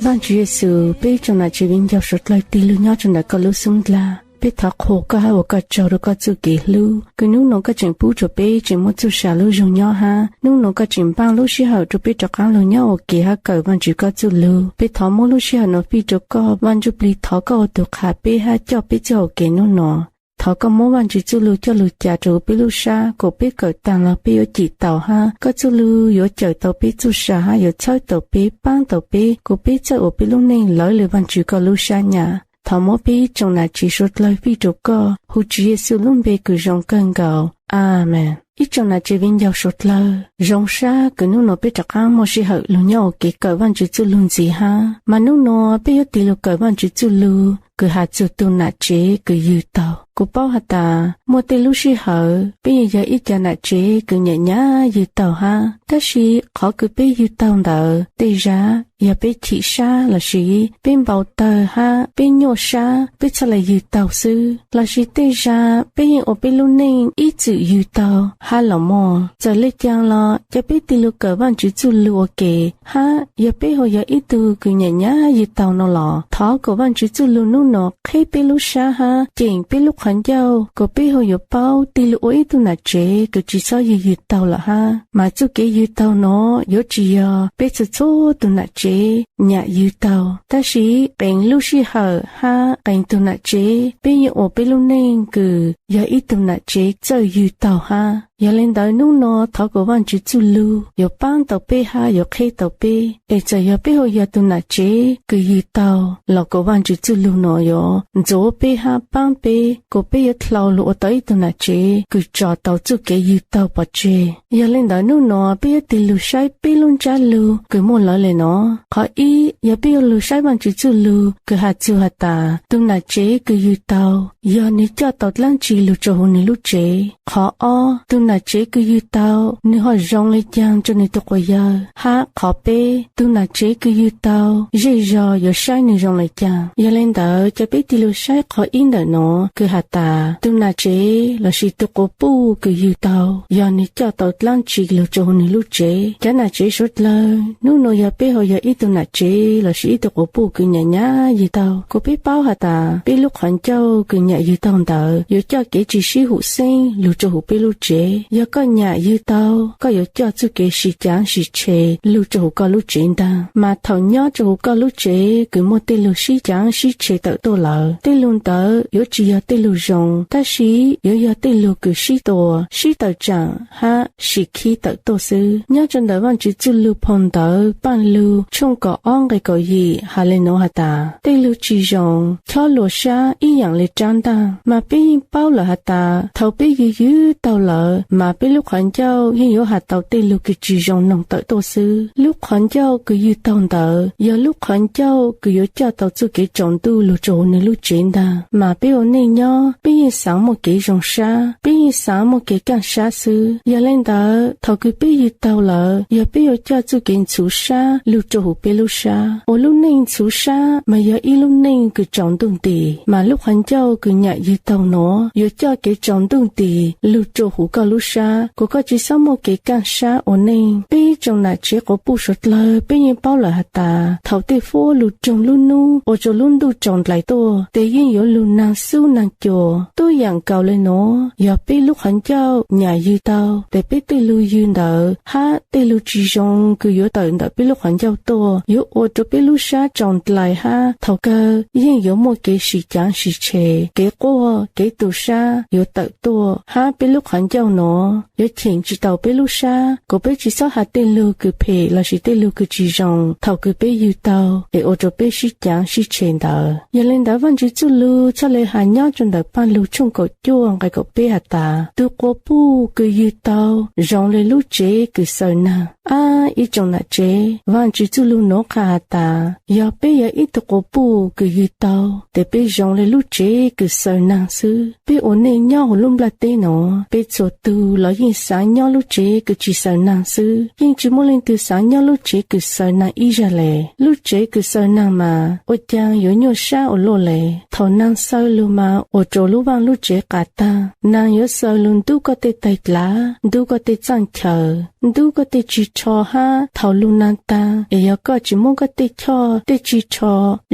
Vaajtswv Yexus, peb ib tsoom nam tsev viv ncaus suav dlawg tig lug nyob rua ntawm koj lub xub ntag. Peb thov qhuas koj hab ua koj tsaug rua koj txuj kev hlub kws nub nua koj tseem pub rua peb tseem muaj txuj sa lub zug nyob hab nub nua koj tseem npaaj lub sij hawm rua peb rov qaab lug nyob ua ke hab kawm Vaajtswv koj txuj lug. Peb thov muab lub sij hawm nuav fij rua koj, Vaaj Ntsuj Plig thov koj ua tug qha peb hab coj peb txuj hau kev nub nua. Thov koj muab Vaajtswv txuj lug coj lug ca rua huv peb lub sab kuas peb kawm taag los peb yuav cim tau hab koj txuj lug yuav cawm tau peb txuj sa hab yuav txhawb tau peb, paab tau peb kuas peb txawj ua peb lub neej lawv le Vaajtswv koj lub sab nyam. Thov muab peb ib tsoom nam tsev suav dlawg fij rua koj huv Tswv Yexus lub npe kws zoo kawg nkaus. Amees. Ib tsoom nam tsev viv ncaus suav dlawg, zoo sab kws nub nua peb rov qaab muaj sij hawm lug nyob ua ke kawm Vaajtswv txuj lug ntxiv hab mas nub nua peb yuav tig lug kawm Vaajtswv txuj lug kws has txug tug nam tsev kws yug taug. Kuv paub has tas muaj tej lub sij hawm peb yeej yog ib co nam tsev kws nyam nyab yug taug hab tab sis qhov kws peb yug taug ntawd tej zag yog peb chim sab lossis peb npau tawg hab peb nyuaj sab peb txhaj le yug taug xwb. Lossis tej zag peb yeej ua peb lub neej ib txwm yug taug hab los muaj. Txawm le caag los ca peb tig lug kawm Vaajtswv txuj lug ua ke hab yog peb hu yog ib tug kws nyam nyab yug taug nua los thov kuas Vaajtswv txuj lug nub nua qheb peb lub sab hab ceem peb lub qhov ncauj kuas peb hu yuav paub tig lug ua ib tug nam tsev kws tsi txhob yug yug taug lawm hab mas txuj kev yug taug nua yuav tsi yog peb txhua txhua tug nam tsev nyam yug taug tab sis qee lub sij hawm hab qee tug nam tsev peb yeej ua peb lub neej kws yog ib tug nam tsev txawj yug taug hab. Yog le ntawd nub nua thov kuas Vaajtswv txuj lug yuav paab tau peb hab yuav qheb tau peb es txawm yog peb hu yog tug nam tsev kws yug taug los kuas Vaajtswv txuj lug nua yuav ntxuav peb hab paab peb kuas peb yuav dlhau lug ua tau ib tug nam tsev kws tso tau txuj kev yug taug pov tseg. Yog le ntawd nub nua peb yuav tig lug saib peb lub ntsab lug kws muaj lawv le nua. Qhov ib yog peb yuav lug saib Vaajtswv txuj lug kws has txug has tas tug nam tsev kws yug taug yog nwg coj tau dlaab tsi lug rua huv nwg lub tsev. Qhov ob, tug nam tsev kws yug taug nwg ho zoo le caag rua nwg tug quas yawg hab qhov peb, tug nam tsev kws yug taug zej zog yuav saib nwg zoo le caag. Yog le ntawd ca peb tig lug saib qhov ib ntawm nua kws has tas tug nam tsev lossis tug quas puj kws yug taug yog nwg coj tau dlaab tsi lug rua huv nwg lub tsev. Cov nam tsev suav dlawg, nub nua yog peb hu yog ib tug nam tsev lossis ib tug quas puj kws nyam nyab yug taug kuas peb paub has tas peb lub qhov ncauj kws nyam yug taug ntawd yuav coj kev tsi sib hum xeeb lug rua huv peb lub tsev. Yog koj nyam yug taug koj yuav coj txuj kev sib caav sib tshe lug rua huv koj lub tsev ntaag mas thaum nyob rua huv koj lub tsev kws muaj tej lug sib caav sib tshe tawm tuaj lawm tej lug ntawd yuav tsi yog tej lug zoo tab sis yuav yog tej lug kws sib tua sib tawm tsaam hab sim khib tawm tuaj xwb. Nyob rua ntawm Vaajtswv txuj lug phau ntawv Paaj Lug tshooj kaum ob nqe kaum yim has le nuav has tas tej lug tsi zoo chob luas sab ib yaam le rab ntaaj. Mas peb yeej paub lawm has tas thaum peb yug yug taug lawm mas peb lub qhov ncauj yeej yuav has tau tej lug kws tsi zoo noog tawm tuaj xwb. Lub qhov ncauj kws yug taug ntawd yog lub qhov ncauj kws yuav coj tau txuj kev tsaus ntuj lug rua huv nwg lub tsev ntaag mas peb ua neej nyob peb yeej xaav muaj kev zoo sab, peb yeej xaav muaj kev kaaj sab xwb. Yog le ntawd thaum kws peb yug taug lawm yog peb yuav coj txuj kev ntxhuv sab lug rua huv peb lub sab, ua lub neej ntxhuv sab mas yog ib lub neej kws tsaus ntuj nti. Mas lub qhov ncauj kws nyam yug taug nuav yuav coj kev tsaus ntuj nti lug rua huv koj lub sab kuas koj tsi xob muaj kev kaaj sab ua neej. Peb tsoom nam tsev quas puj suav dlawg peb yeej paub lawm has tas thaum tej fuab lug roog lub nub ua rua lub ntuj tsaus ndlais tuaj tes yeej yuav lug naag xub naag cua. Tuab yaam nkaus le nuav yog peb lub qhov ncauj nyam yug taug tes peb tej lug yug ntawd hab tej lug tsi zoo kws yuav tawm ntawm peb lub qhov ncauj tuaj yuav ua rua peb lub sab tsaus ndlais hab thaum kawg yeej yuav muaj kev sib caav sib tshe, kev quaj kev tu sab yuav tawm tuaj hab peb lub qhov ncauj nuav yuav cheem tsi tau peb lub sab kuas peb tsi xob has tej lug kws phem lossis tej lug kws tsi zoo thaum kws peb yug taug es ua rua peb sib caav sib tshe ntawd. Yog le ntawd Vaajtswv txuj lug txhaj le has nyob rua ntawm Paaj Lug tshooj kaum cuaj nqe kaum peb has tas tug quas puj kws yug taug zoo le lub tsev kws xaws naag. Ab ib tsoom nam tsev, Vaajtswv txuj lug nuav qha has tas yog peb yog ib tug quas puj kws yug taug tes peb zoo le lub tsev kws xaws naag xwb. Peb ua neej nyob huv lub nplaj teb nuav peb txhua tug los yeej xaav nyob lub tsev kws tsi xaws naag xwb, yeej tsi muaj leej twg xaav nyob lub tsev kws xaws naag ib zag le. Lub tsev kws xaws naag mas ua caag yuav nyuaj sab ua luaj le. Thaum naag xaws lug mas ua rua lub vaaj lub tsev qas taag, naag yuav xaws lug ntub koj tej taig dlav, ntub koj tej txaaj chaws, ntub koj tej ris tsho hab thaum lug nag taag, es yog koj tsis muab koj tej choj tej ris tsho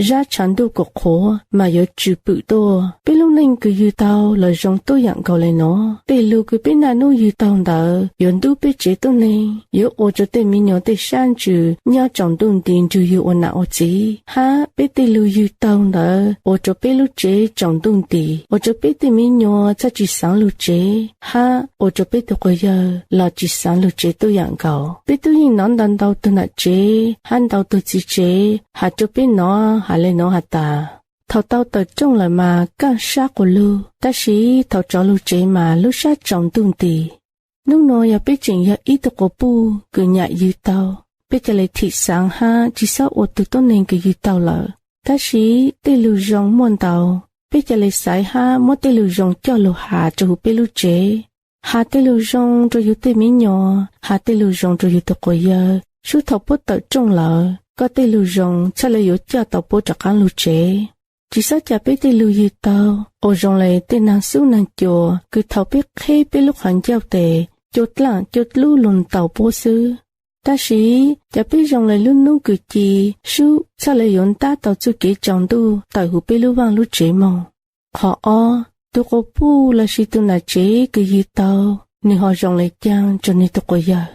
zab tshav ntuj kuam qhuav mas yuav tsw pwm tuaj. Peb lub neej kws yws taug los zoo tuab yaam nkaus le nuav. Tej lug kws peb naj nub yws taug ntawd yuav ntub peb tsev tuab neeg, yuav ua rua tej miv nyuas tej sab ntsws nyob tsaus ntuj nti nrug yug ua nam ua txiv, hab peb tej lug yws taug ntawd ua rua peb lub tsev tsaus ntuj nti, ua rua peb tej miv nyuas txhaj tsis xaav lug tsev, hab ua rua peb tug quas yawg los tsis xaav lug tsev tuab yaam nkaus. Peb tub yeej nov ntau ntau tug nam tsev hab ntau tug txiv tsev has rua peb nov has le nuav has tas, thaum tau tawm rooj lawm mas kaaj sab quas lug, tab sis thaum rov lug tsev mas lub sab tsaus ntuj nti. Nub nuav yog peb tseem yog ib tug quas puj kws nyam yws taug, peb ca le thim xaav hab tsi xob ua tug tuab neeg kws yws taug lawm. Tab sis tej lug zoo muaj ntau, peb ca le xaiv hab muab tej lug zoo coj lug has rua huv peb lub tsev. Has tej lug zoo rua yug tej miv nyuas, has tej lug zoo rua yug tug quas yawg. Sub thaum puab tawm rooj lawm, koj tej lug zoo txhaj le yuav coj tau puab rov qaab lug tsev. Tsi xob ca peb tej lug yws taug ua zoo le tej naag xub naag cua kws thaum peb qheb peb lub qhov ncauj tes, cua dlaaj cua dlub lug ntaus puab xwb. Tab sis ca peb zoo le lub nub kws ci, sub txhaj le yuav ntab tau txuj kev tsaus ntuj tawm huv peb lub vaaj lub tsev moog. Qhov ob, tug quas puj lossis tug nam tsev kws yws taug, nwg ho zoo le caag rua nwg tug quas yawg?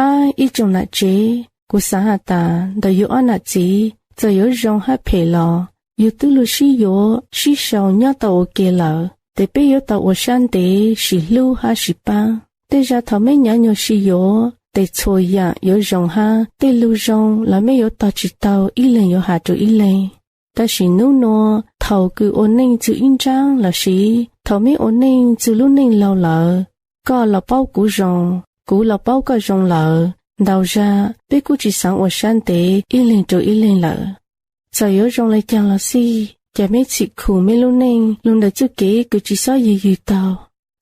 Ab, ib tsoom nam tsev, kuv xaav has tas ntawm yug ob nam txiv, txawm yuav zoo hab phem los yug twb lug sib yuav sib sau nyob tau ua ke lawm, tes peb yuav tau ua sab ntev sim hlub hab sim paab. Tej zag thaum meb nyav nyuas sib yuav, tes txhua yaam yuav zoo hab tej lug zoo los meb yuav tog tsi tau, ib leeg yuav has rua ib leeg. Tab sis nub nuav thaum kws ua neej txug ib nraab lossis thaum meb ua neej txug lub neej laug lawm, koj los paub kuv zoo, kuv los paub koj zoo lawm, ntau zag peb kuj tsi xaav ua sab ntev ib leeg rua ib leeg lawm. Txawm yuav zoo le caag los xij, ca meb txhim khu meb lub neej lug ntawm txuj kev kws tsi xob yws yws taug,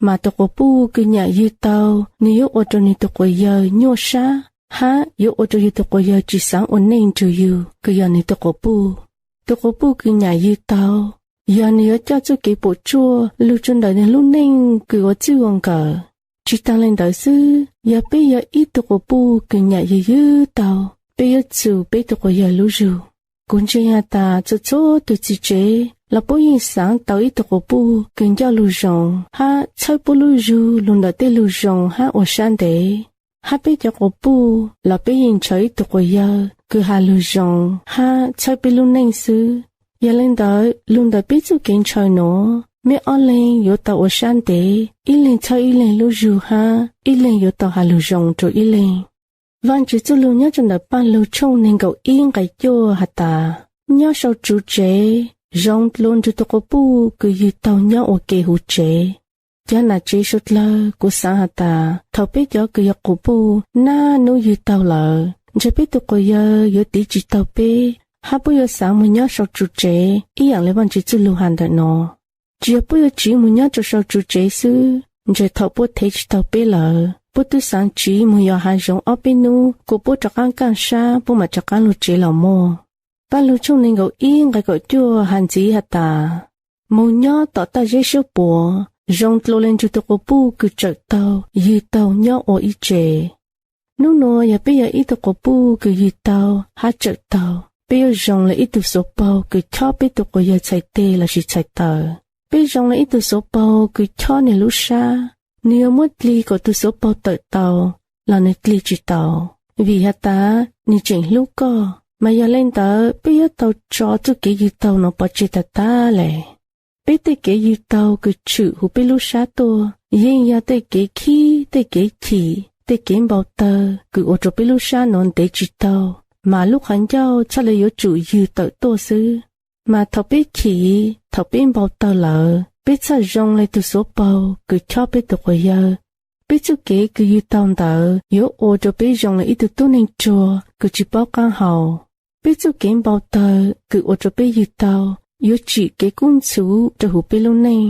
mas tug quas puj kws nyam yws taug, nwg yuav ua rua nwg tug quas yawg nyuaj sab, hab yuav ua rua yug tug quas yawg tsi xaav ua neej nrug yug kws yog nwg tug quas puj. Tug quas puj kws nyam yws taug, yog nwg yuav coj txuj kev puam tsuaj lug rua ntawm nwg lub neej kws ua txwj ua nkawm. Tsi taag le ntawd xwb, yog peb yog ib tug quas puj kws nyam yws yws taug, peb yuav txum peb tug quas yawg lub zug. Kuv ntseeg has tas txhua txhua tug txiv tsev los puab yeej xaav tau ib tug quas puj kws nco lug zoo hab txhawb puab lub zug lug ntawm tej lug zoo hab ua sab ntev. Hab peb cov quas puj los peb yeej ntshaw ib tug quas yawg kws has lug zoo hab txhawb peb lub neej xwb. Yog le ntawd, lug ntawm peb txuj kev ntshaw nuav, meb ob leeg yuav tau ua sab ntev, ib leeg txhawb ib leeg lub zug hab ib leeg yuav tau has lug zoo rua ib leeg. Vaajtswv txuj lug nyob rua ntawm Paaj Lug tshooj neeg nkaum ib nqai cuaj has tas, nyob sau tsuv tsev zoo dlua nrug tug quas puj kws yws taug nyob ua ke huv tsev. Cov nam tsev suav dlawg, kuv xaav has tas thaum peb cov kws yog quas puj naj nub yws taug lawm, ntshe peb tug quas yawg yuav tiv tsi taug peb, hab puab yuav xaav moog nyob sau tsuv tsev ib yaam le Vaajtswv txuj lug has ntawm no. Tsi yog puab yuav tsiv moog nyob rua sau tsuv tsev xwb, ntshe thaum puab thev tsi taug peb lawm, puab twb xaav tsiv moog yos hav zoov ob peb nub kuas puab rov qaab kaaj sab puab maam rov qaab lug tsev los muaj. Paaj Lug tshooj neeg nkaum ib nqai kaum cuaj has ntxiv has tas, moog nyob tom taj zeb suab puam zoo dlua le nrug tug quas puj kws tsawm taug yws taug nyob ua ib tse. Nub nuav yog peb yog ib tug quas puj kws yws taug hab tsawm taug, peb yuav zoo le ib tug xuav paug kws chob peb tug quas yawg txhais teg lossis txhais taw. Peb zoo le ib tug xuav paug kws chob nwg lub sab, nwg yuav muab dlig kuas tug xuav paug tawm tau los nwg dlig tsi tau, vim has tas nwg tseem hlub koj. Mas yog le ntawd peb yuav tau tso txuj kev yws taug nuav pov tseg tag tag le. Peb tej kev yws taug kws tshwm huv peb lub sab tuaj yeej yog tej kev khib, tej kev chim, tej kev npau tawg kws ua rua peb lub sab nuav ntev tsi taug, mas lub qhov ncauj txhaj le yuav tsum yws tawm tuaj xwb. Mas thaum peb chim, thaum peb npau tawg lawm, peb txhaj zoo le tug xuav paug kws chob peb tug quas yawg. Peb txuj kev kws yws taug ntawd yuav ua rua peb zoo le ib tug tuab neeg ruag kws tsi paub qaab hau. Peb txuj kev npau tawg kws ua rua peb yws taug yuav tsim kev kub ntxhuv rua huv peb lub neej.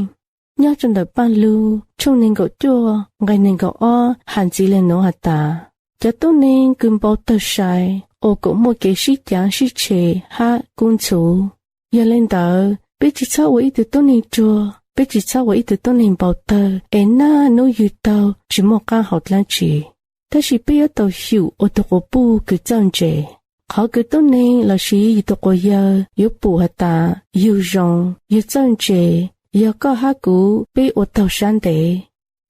Nyob rua ntawm Paaj Lug tshooj neeg nkaum cuaj nqai neeg nkaum ob has ntxiv le nuav has tas, cov tuab neeg kws npau tawg sai ua kuas muaj kev sib caav sib tshem hab kub ntxhuv. Yog le ntawd, peb tsi txhob ua ib tug tuab neeg ruag, peb tsi txhob ua ib tug tuab neeg npau tawg es naj nub yws taug tsi muaj qaab hau dlaab tsi. tab sis peb yuav tau xyum ua tus quas puj kws txawj ntse. Qhov kws tuab neeg lossis yus tus quas yawg yuav pum has tas yug zoo, yug txawj ntse, yog koj hab kuv peb ua taug sab ntev.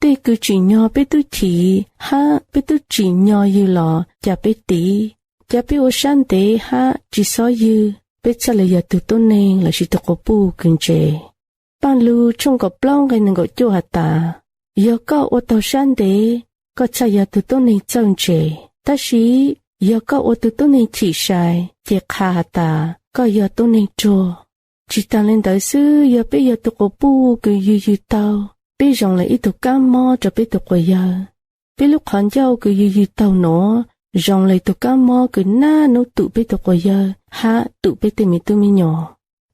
Tej kws tsim nyog peb tub chiv hab peb tub tsim nyog yug los ca peb tiv, ca peb ua sab ntev hab tsis xob yug, peb txhaj le yog tug tuab neeg lossis tug quas puj kws ntse. Paaj Lug tshooj kaum plaub nqe nees nkaum cuaj has tas, yog koj ua taug sab ntev, koj txhaj yog tug tuab neeg txawj ntse, tab sis yog koj ua tug tuab neeg chim sai, ces qha has tas koj yog tuab neeg ruag. Tsis taag le ntawd xwb, yog peb yog tug quas puj kws yug yug taug, peb zoo le ib tug kaab mob rua peb tug quas yawg. Peb lub qhov ncauj kws yug yug taug nuav zoo le tug kaab mob kws naj nub tum peb tug quas yawg hab tum peb tej me tub me nyuam.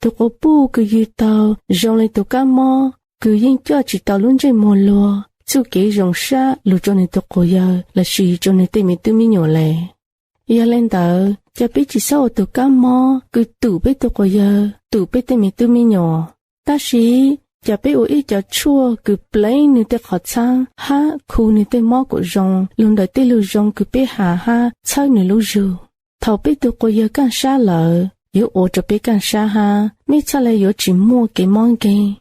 Tug quas puj kws yug taug zoo le tug kaab mob kws yeej coj tsis tau lub ntsej muag luag, txuj kev zoo sab lug rua nwg tug quas yawg lossis rua nwg tej me tub me nyuam le. Yog le ntawd, ca peb tsis xob ua tug kaab mob kws tum peb tug quas yawg, tum peb tej me tub me nyuam, tab sis ca peb ua ib cov tshuaj kws pleev nwg tej qhov txhaab hab khu nwg tej mob kuas zoo lug ntawm tej lug zoo kws peb has hab txhawb nwg lub zug. Thaus peb tug quas yawg kaaj sab lawm, yuav ua rua peb kaaj sab hab mej txhaj le yuav tsis muaj kev mob nkeeg.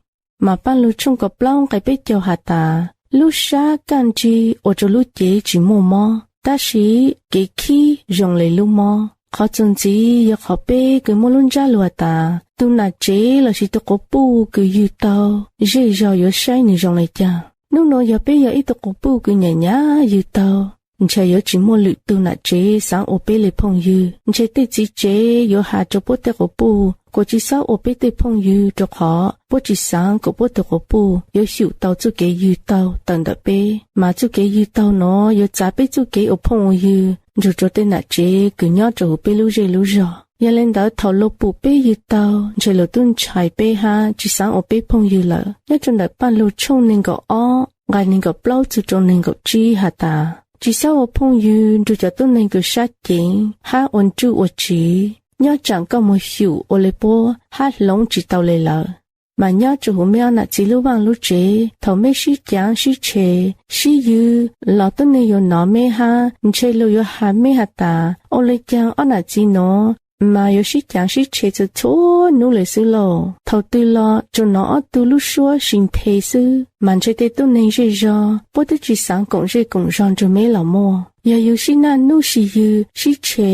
Mas Paaj Lug tshooj kaum plaub nqe peb caug has tas, lub sab kaaj nrig ua rua lub cev tsis muaj mob, tab sis kev khib zoo le lub mob. Qhov txuas ntxiv yog qhov peb kws muaj lub ntsab lug has tas, tug nam tsev lossis tug quas puj kws yug taug zej zog yuav saib nwg zoo le caag. Nub nua yog peb yog ib tug quas puj kws nyam nyam yug taug, ntshe yuav tsis muaj lwm tug nam tsev xaav ua peb le phooj ywg, ntshe tej txiv tsev yuav has rua puab tej quas puj kuas tsis xob ua peb tej phooj ywg rua qhov puab tsis xaav kuas puab tug quas puj yuav xyum tau txuj kev yug taug tawm ntawm peb. Mas txuj kev yug taug nuav yuav txav peb txuj kev ua phooj ua ywg nrug rua tej nam tsev kws nyob rua huv peb lub zej lub zog. Yog le ntawd thaus luag pum peb yug taug ntshe luag tub ntshai peb hab tsis xaav ua peb phooj ywg lawm. Nyob rua ntawm Paaj Lug tshooj neeg nkaum ob nqe neeg nkaum plaub txug rua neeg nkaum tsib has tas, tsis xob ua phooj ywg nrug cov tuab neeg kws sab ceev hab ua nruj ua tsiv. Nyob tsaam koj moog xyum ua le puab hab hloov tsis tau le lawm. Mas nyob rua huv meb ob nam txiv lub vaaj lub tsev, thaus meb sib caav sib tshe, sib ywg los tuab neeg yuav nov meb hab ntshe luag yuav has meb has tas, ua le caag ob nam txiv nuav mas yuav sib caav sib tshe txhua txhua nub le xwb lauj. Thaus twg los tsuas nov ob tug lub suab si nthe xwb, mas ntshe tej tuab neeg zej zog puab twb tsis xaav koom zej koom zog nrug meb los muaj. Yog yug sib naj nub si ywg sib tshe,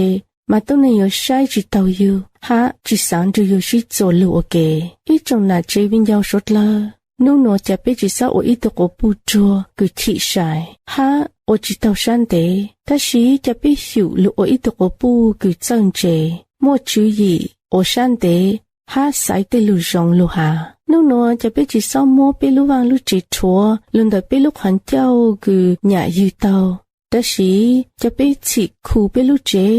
mas tuab neeg yuav saib tsis taug yug hab tsis xaav nrug yug sib txuas lug ua ke. Ib tsoom nam tsev viv ncaus suav dlawg, nub nua ca peb tsis xob ua ib tug quas puj ruag kws chim sai hab ua tsis taug sab ntev, tab sis ca peb xyum lug ua ib tug quas puj kws txawj ntse, muaj tswv yim, ua sab ntev hab xaiv tej lug zoo lug hav. Nub nua ca peb tsis xob muab peb lub vaaj lub tsev rhuav lug ntawm peb lub qhov ncauj kws nyam ywg taug, tab sis ca peb txhim khu peb lub tsev,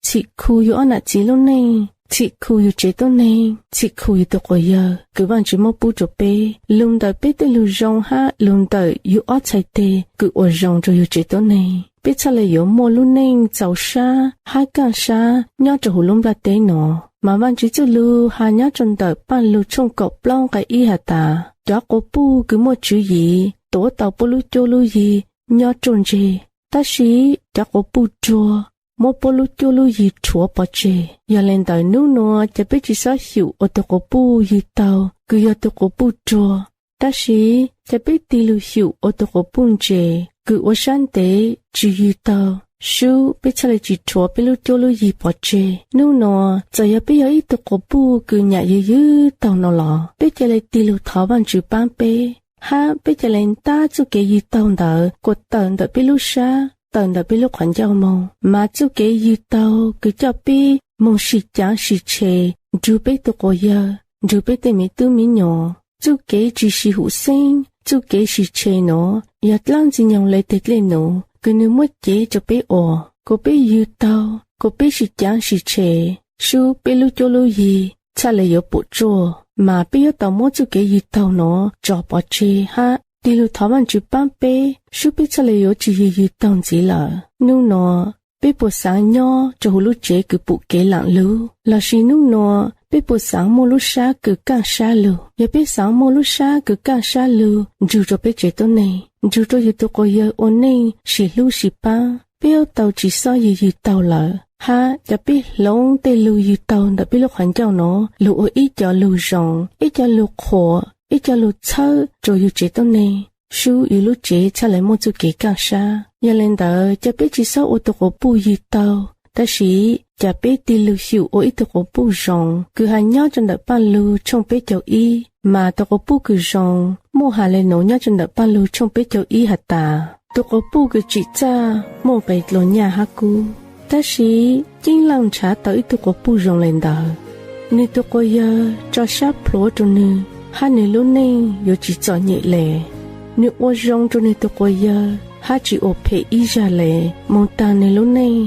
txhim khu yug ob nam txiv lub neej, txhim khu yug tsev tuab neeg, txhim khu yug tug quas yawg kws Vaajtswv muab pub rua peb lug ntawm peb tej lug zoo hab lug ntawm yug ob txhais teg kws ua zoo rua yug tsev tuab neeg. Peb txhaj le yuav muaj lub neej txaus sab hab kaaj sab nyob rua huv lub nplaj teb nua. Mas Vaajtswv txuj lug has nyob rua ntawm Paaj Lug tshooj kaum plaub nqe ib has tas, cov quas puj kws muaj tswv yim tuav tau puab lub cuab lub yig nyob ruaj ntseg, tab sis cov quas puj ruag muab puab lub cuab lub yig rhuav pov tseg. Yog le ntawd nub nua ca peb tsis xob xyum ua tug quas puj yug taug kws yog tug quas puj ruag, tab sis ca peb tig lug xyum ua tug quas puj ntse kws ua sab ntev tsis yug taug, sub peb txhaj le tsis rhuav peb lub cuab lub yig pov tseg. Nub nua txawm yog peb yog ib tug quas puj kws nyam ywg ywg taug nua los peb ca le tig lug thov Vaajtswv paab peb, hab peb ca le ntab txuj kev yug taug ntawd kuas tawm ntawm peb lub sab, tawm ntawm peb lub qhov ncauj moog. Mas txuj kev yug taug kws coj peb moog sim caav sim tshe nrug peb tug quas yawg, nrug peb tej me tub me nyuam. Txuj kev tsis sib hum xeeb, txuj kev sim tshe nuav yog dlaab Ntxwg Nyoog le teg dlej num kws nwg muab cev rua peb ua, kuas peb yug taug, kuas peb sim caav sim tshe, sub peb lub cuab lub yig txhaj le yuav puam tsuaj. Mas peb yuav tau muab txuj kev yug taug nuav tso pov tseg hab tig lug thov Vaajtswv paab peb, sub peb txhaj le yuav tsis yug yug taug ntxiv lawm. Nub nua peb puas xaav nyob rua huv lub tsev kws pum kev laam lug, lossis nub nua Peb puas xaav muaj lub sab kws kaaj sab lug? Yog peb xaav muaj lub sab kws kaaj sab lug ntsug rua peb tsev tuab neeg, ntsug rua yug tug quas yawg ua neej sim hlub sim paab, peb yuav tau tsi xob yug yug taug lawm, hab ca peb hloov tej lug yug taug ntawm peb lub qhov ncauj nuav lug ua ib co lug zoo, ib co lug qhuas, ib co lug txhawb rua yug tsev tuab neeg, sub yug lub tsev txhad le muaj txuj kev kaaj sab. Yog le ntawd ca peb tsi xob ua tug quas puj yug taug, tab sis ca peb tig lug xyum ua ib tug quas puj zoo kws has nyob rua ntawm Paaj Lug tshooj peb caug ib. Mas tug quas puj kws zoo muaj has le nuav nyob rua ntawm Paaj Lug tshooj peb caug ib has tas, tug quas puj kws tsim txaj muaj nqis dlua nyaj hab kub, tab sis Ceeb Laaj nrhav tau ib tug quas puj zoo le ntawd. Nwg tug quas yawg tso sab plhuav rua nwg, hab nwg lub neej yuav tsi txom nyem le. Nwg ua zoo rua nwg tug quas yawg hab tsi ua phem ib zag le moog taag nwg lub neej.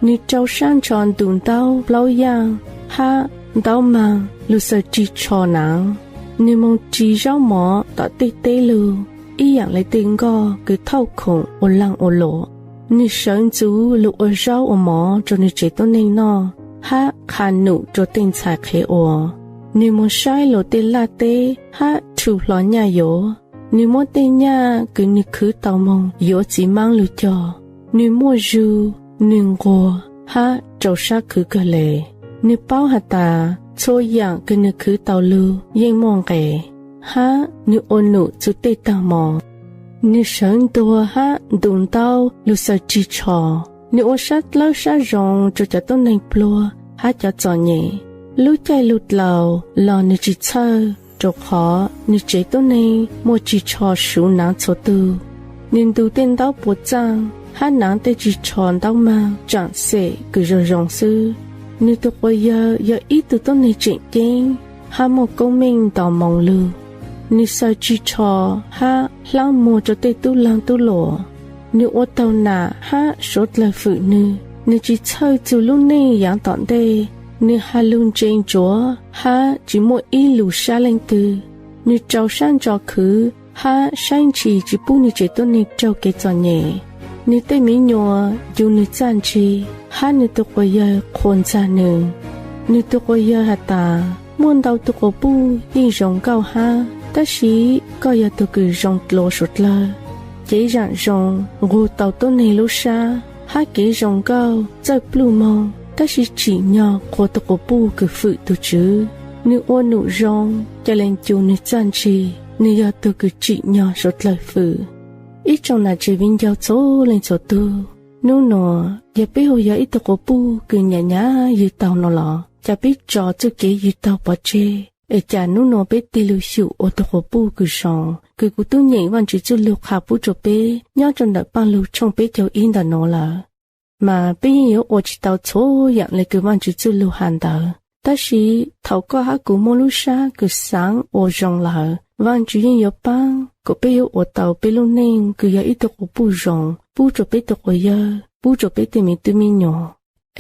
Nwg rau sab nrho ntu ntaub plaub yaaj hab ntaub maag lug xaws rig tsho naav. Nwg moog rig zaub mov tom tej teb lug ib yaam le tej nkoj kws thauj khoom ua laag ua luam. Nwg sawv ntxuv lug ua zaub ua mov rua nwg tsev tuab neeg noj hab qha num rua tej ntxhais qhev ua. Nwg moog saib lug tej laj teb hab rhu hlo nyaj yuav. Nwg muab tej nyaj kws nwg khwv tau moog yuav txiv maab lug cog. Nwg muaj zug, nwg nquag hab rau sab khwv kawg le. Nwg paub has tas txhua yaam kws nwg khwv tau lug yeej muaj nqes, hab nwg ua num txug tej taag mo. Nwg sawv ntuag hab ntu ntaub lug xaws rig tsho. Nwg ua sab dlawb sab zoo rua cov tuab neeg pluag hab cov txom nyem. Lub caij lug dlaus los nwg tsi txhawj, rua qhov nwg tsev tuab neeg muaj rig tsho suv naav txhua tug. Nwg ntu tej ntaub puas txaaj hab naav tej rig tsho ntaub maag tsaam xem kws zoo zoo xwb. Nwg tug quas yawg yog ib tug tuab neeg tseem ceeb hab muaj koob meej nto moo lug. Nwg xaws rig tsho hab hlaab muag rua tej tub laag tub luam. Nwg ua taug nam hab suav dlawg fwm nwg. Nwg tsi txhawj txug lub neej yaav tom ntej. Nwg has lug ntse ntsuav hab tsi muaj ib lus sab leej twg. Nwg rau sab ntso khwv hab saib ntshis tsi pub nwg tsev tuab neeg raug kev txom nyem. Nwg tej miv nyuas ncu nwg txaj ntshis, hab nwg tug quas yawg qhuas ntxag nwg. Nwg tug quas yawg has tas, muaj ntau tug quas puj yeej zoo nkauj hab, tab sis koj yog tug kws zoo dlua suav dlawg. Cev zaam zoo nqug tau tuab neeg lub sab, hab kev zoo nkauj txawj pluj moog, tab sis tsim nyog qhuas tug quas puj kws fwm tug Tswv. Nwg ua num zoo ca le ncu nwg txaj ntshis, nwg yog tug kws tsim nyog suav dlawg fwm. Ib tsoom nam tsev viv ncaus txhua leej txhua tug, nub nua yog peb hu yog ib tug quas puj kws nyam nyam yug taug nua los, ca peb tso txuj kev yug taug pov tseg, es ca nub nua peb tig lug xyum ua tug quas puj kws zoo, kws kuv tub nyeem Vaajtswv txuj lug qha pub rua peb nyob rua ntawm Paaj Lug tshooj peb caug ib ntawm nuav lawm. Mas peb yeej yuav ua tsi tau txhua yaam le kws Vaajtswv txuj lug has ntawd, tab sis thaum koj hab kuv muaj lub sab kws xaav ua zoo lawm, Vaajtswv yeej yuav paab kom peb yuav ua tau peb lub neej kws yog ib tug quas puj zoo pub rua peb tug quas yawg, pub rua peb tej miv tub miv nyuas.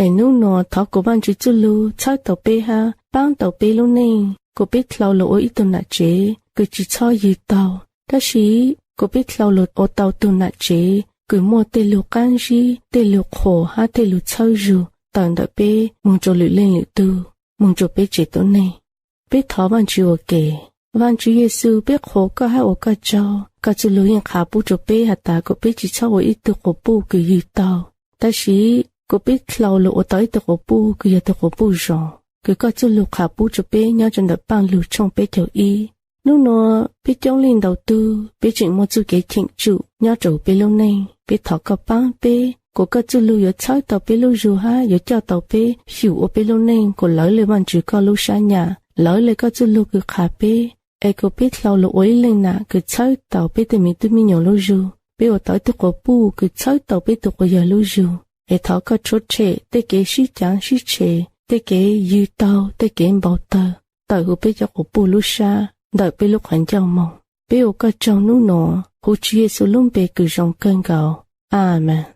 Es nub nua thov kom Vaajtswv txuj lug txhawb tau peb hab paab tau peb lub neej, kom peb dlhau lug ua ib tug nam tsev kws tsi txhob yug taug, tab sis kom peb dlhau lug ua tau tug nam tsev kws muaj tej lug qaab zib, tej lug qhuas hab tej lug txhawb zug tawm ntawm peb moog rua lwm leej lwm tug, moog rua peb tsev tuab neeg. Peb thov Vaajtswv ua ke. Vaajtswv Yexus, peb qhuas koj hab ua koj tsaug, koj txuj lug yeej qha pub rua peb has tas kom peb tsi txhob ua ib tug quas puj kws yug taug, tab sis kom peb dlhau lug ua tau ib tug quas puj kws yog tug quas puj zoo, kws koj txuj lug qha pub rua peb nyob rua ntawm Paaj Lug tshooj peb caug ib. Nub nua peb coob leej ntau tug, peb tseem muaj txuj kev cheem tsum nyob rua peb lub neej. Peb thov koj paab peb, kom koj txuj lug yuav txhawb tau peb lub zug hab yuav coj tau peb xyum ua peb lub neej kom lawv le Vaajtswv koj lub sab nyam, lawv le koj txuj lug kws qha peb, es kom peb dlhau lug ua ib leej nam kws txhawb tau peb tej miv tub miv nyuas lub zug, peb ua tau ib tug quas puj kws txhawb tau peb tug quas yawg lub zug. Es thov koj rhuav tshem tej kev sib caav sib tshe, tej kev yug taug, tej kev npau tawg tawm huv peb cov quas puj lub sab ntawm peb lub qhov ncauj moog. Peb ua koj tsaug nub nua, huv Tswv Yexus lub npe kws zoo kawg nkaus. Amees.